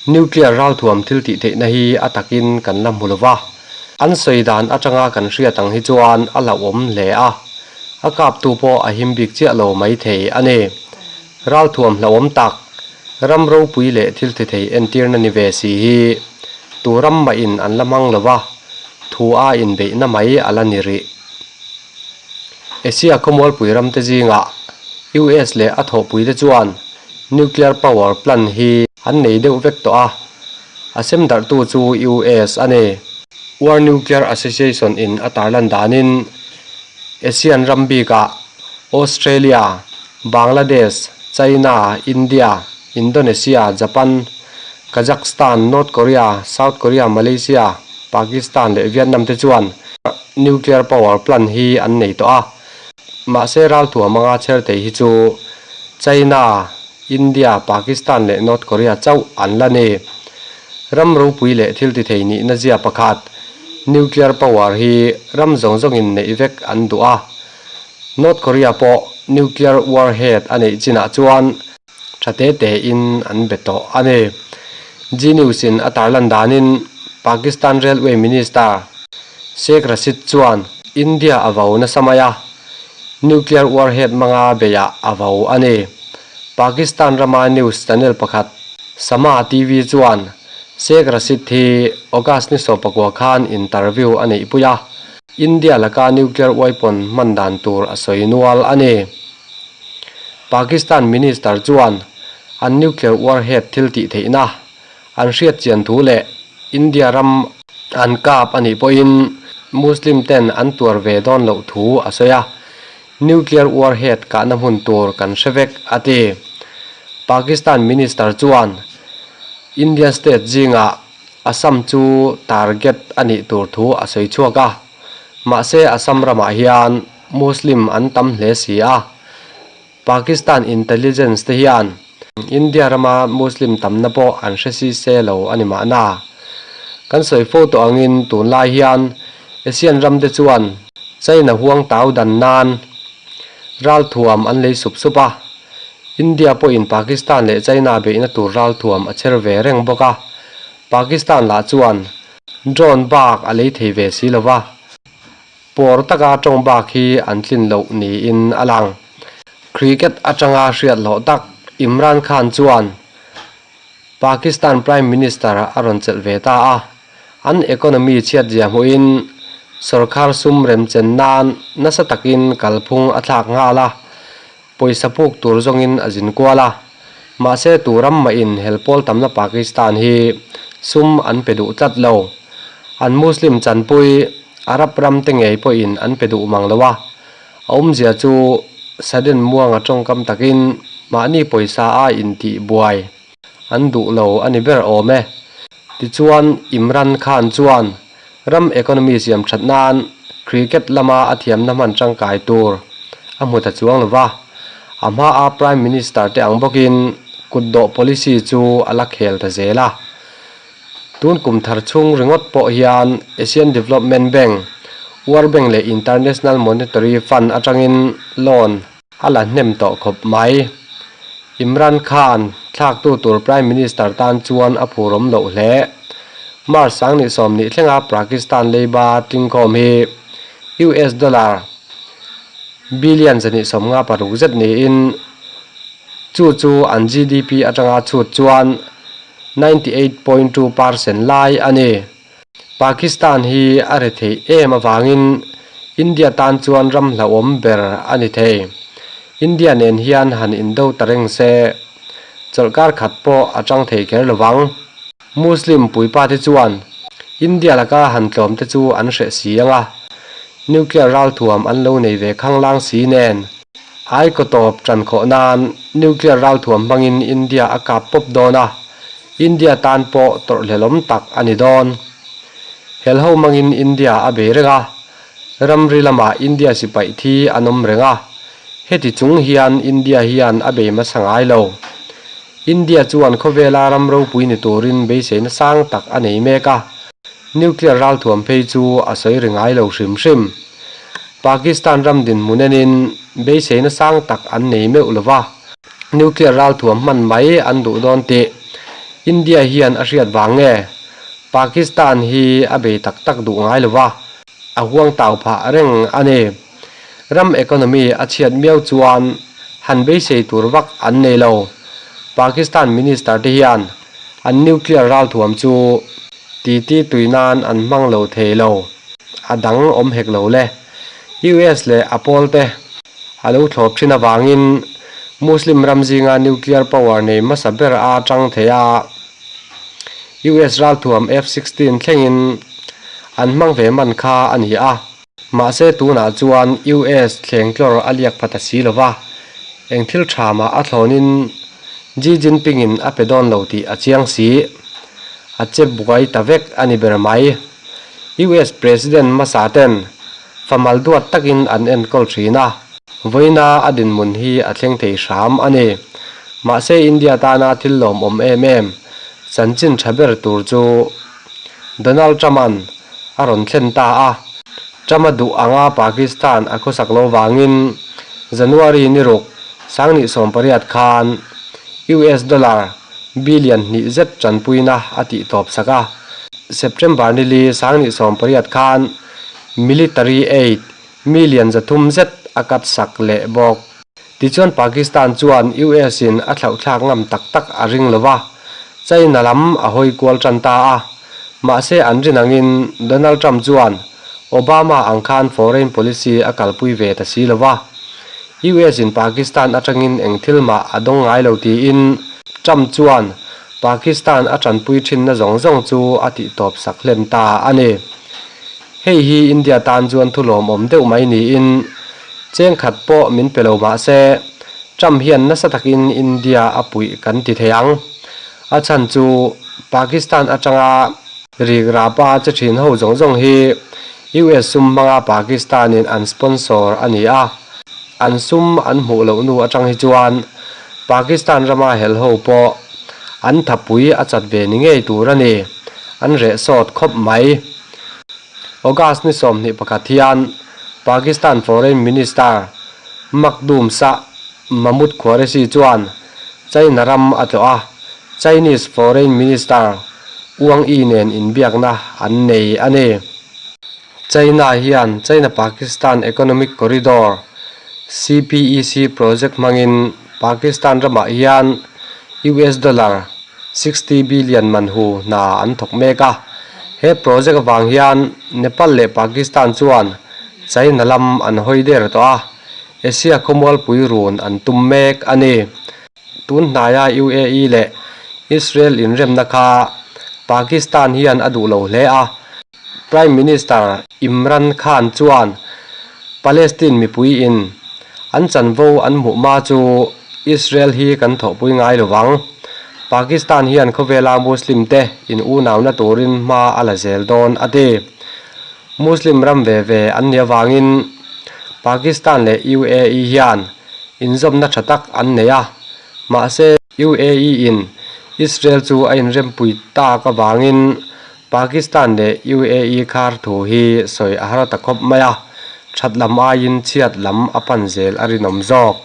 Nuclear ralthuam thil tih theihna hi a takin kan la hmu lo va, an sawi dan atanga kan hriat ang hi chuan a hlauhawm hle a, a kaptu pawh a him bik chiah lo mai thei a ni. Ralthuam hlauhawm tak, ram ropui leh thil ti thei entirna ni ve si hi tu ram mahin an la hmang lo va, thu a inbeihna mai a la ni rih. Asia khawmualpui ramte zingah US leh a thawhpuite chuan Nuclear power plant hi an nei deuh vek tawh a, a sem darhtu chu US a ni. World Nuclear Association in a tarlan danin Asian ram bikah Australia, Bangladesh, China, India, Indonesia, Japan, Kazakhstan, North Korea, South Korea, Malaysia, Pakistan leh Vietnam te chuan nuclear power plant hi an nei tawh a. Mahse ralthuam anga chher thei hi chu China, India, Pakistan leh North Korea chauh an la ni. Ram ropui leh thil ti thei nihna zia pakhat, nuclear power hi ram zawng zawngin neih vek an duh a. North Korea pawh nuclear warhead a neih chinah chuan tha te tein an be tawh a ni. Zee News in a tarlan danin Pakistan Railway Minister Sheikh Rashid chuan India a vo nasa mai a, nuclear warhead hmanga beiah a vo a ni. Pakistan rama news channel pakhat Samaa TV chuan Sheikh Rashid hi August ni 14 khan interview a neihpui a, India laka nuclear weapon hman dan tur a sawi nual a ni. Pakistan Minister chuan an nuclear warhead thil tih theihna an hriat chian thu leh India ram an kap a nih pawhin Muslim ten an tuar ve dawn loh thu a sawi a, nuclear warhead kahna hmun tur kan hre vek a ti. Pakistan Minister chuan Indian state zingah Assam chu target a nih tur thu a sawi chhuak a, mahse Assam ramah hian Muslim an tam hle si a, Pakistan intelligence te hian India rama Muslim tamna pawh an hre si se lo a ni mahna. Kan sawi fo tawh angin tunlai hian Asian ram te chuan China huang tau dan nan ralthuam an lei sup sup a, India pawhin Pakistan leh China beihna tur ralthuam a chher ve reng bawk a, Pakistan lah chuan drone bak a lei thei ve si lo va. Pawr taka tawng bak hi an tlin loh niin a lang. Cricket atanga hriat hlawh tak Imran Khan chuan Pakistan Prime Minister a rawn chelh ve ta a, an economy chhiatzia hmuhin sorkar sum remchen nan nasa takin kalphung a thlak nghal a, pawisa puk tur zawngin a zin kual a. Mahse tu ram mahin helpawl tamna Pakistan hi sum an pe duh tlat lo. An Muslim chanpui Arab ram te ngei pawhin an pe duh mang lo a, a awmzia chu sudden muanga tawngkam takin mahni pawisa a intih buai an duh lo a ni ber awm e. Tichuan Imran Khan chuan ram economy siam that nan cricket lama a thiamna hman tangkai tur a hmu ta chuang lo va, a hmaa Prime Minister te ang bawkin kutdawh policy chu a la khel ta zel a. Tun kum thar chhung ringawt pawh hian Asian Development Bank, World Bank leh International Monetary Fund atangin loan a la hnem tawh khawp mai. Imran Khan thlaktu tur Prime Minister tan chuan a phurawm loh hle. March 2020 thlenga Pakistan leiba tlingkhawm hi US dollar billion 156 zet niin chu chu an GDP atanga chhut chuan 98.2 percent lai a ni. Pakistan hi a re theih em avangin India tan chuan ram hlauhawm ber a ni thei. India nen hian han indo ta reng se, chawlhkar khat pawh a tang thei kher lo vang. Muslim puipa te chuan India laka han tlawm te chu an hreh si ang a, nuclear ralthuam an lo nei ve khanglang si nen. Ai kaw tawp tan khawh nan nuclear ralthuam hmangin India a kap pawp dawn a, India tan pawh tawrhhlelawm tak a ni dawn. Helho hmangin India a bei reng a, ramri lamah India sipaih thi an awm reng a, heti chung hian India hian a bei hmasa ngai lo. India chuan khawvela ram ropui ni turin beiseina sang tak a nei mek a, nuclear ralthuam phei chu a sawi ri ngai lo hrim hrim. Pakistan ram dinhmun enin beiseina sang tak an nei meuh lo va, nuclear ralthuam hman mai an duh dawn tih. India hian a hriat vang nge Pakistan hi a bei tak tak duh ngai lo va, a huang tau phah reng a ni. Ram economy a chhiat miau chuan han beisei tur vak an nei lo. Pakistan minister te hian an nuclear ralthuam chu titi tui nan an hmang lo thei lo, a dang awm hek lo le. US leh a pawl te a lo thlawp thin avangin Muslim ram zinga nuclear power nei hmasa ber a tang thei a. US ralthuam F-sixteen thlengin an hmang ve man kha a ni a. Mahse tunah chuan US thleng tlawr a liak pha ta si lo va, eng thil tha mah a thlawnin Xi Jinping-in a pe dawn lo tih a chiang si. A che buai ta vek a ni ber mai. US President hmasa ten famal duat takin an enkawl thin a, vawiina a dinhmun hi a thleng thei hram a ni. Mahse India tana thil lawmawm em em chanchin tha ber tur chu Donald Trump-a'n a rawn thlen ta a, Trump-a duh anga Pakistan a khawsak lo vangin January ni ruk sangnih 18 khan US dollar billion hnih zet tanpuina a tih tawp sak a. September ni li sangnih 18 khan military aid million 300 zet a cut sak leh bawk. Tichuan Pakistan chuan US in a thlauhthlak ngam tak tak a ring lo va, China lam a hawi kual tan ta a. Mahse an rin angin Donald Trump chuan Obama ang khan foreign policy a kalpui ve ta si lo va. US in Pakistan atangin eng thil mah a dawng ngai lo tiin Trump chuan Pakistan a tanpui thinna zawng zawng chu a tihtawp sak hlen ta a ni. Hei hi India tan chuan thu lawmawm deuh mai niin cheng khat pawh min pe lo mah se Trump hian nasa takin India a puih kan ti thei ang. A chhan chu Pakistan atanga rik rapa che thin ho zawng zawng hi US sum hmanga Pakistan in an sponsor a ni a, an sum an hmuh loh nu atang hi chuan Pakistan rama hel ho pawh an thapui a chat ve ni ngei tur a ni, an reh sawt khawp mai. August ni 21 hian Pakistan Foreign Minister Makhdoom Shah Mahmood Qureshi chuan China ram a tlawh a, Chinese Foreign Minister Wang Yi nen inbiakna an nei a ni. China hian China-Pakistan Economic Corridor, CPEC, project hmangin Pakistan ramah hian US dollar 60 billion man hu hna an thawk mek a. He project avang hian Nepal leh Pakistan chuan China lam an hawi der tawh a, Asia khawmualpui run an tum mek a ni. Tun hnaia UAE leh Israel inremna kha Pakistan hian a duh lo hle a. Prime Minister Imran Khan chuan Palestine mipuiin an chanvo an hmuh hma chu Israel hi kan thawhpui ngai lo vang. Pakistan hian khawvela Muslim te in unauna turin hma a la zel dawn a ti. Muslim ram ve ve an nih avangin Pakistan leh UAE hian inzawmna tha tak an nei a, mahse UAE in Israel chu a inrempui tak avangin Pakistan leh UAE khar thu hi sawi a har ta khawp mai a, that lam aiin chhiat lam a pan zel a rinawm zawk.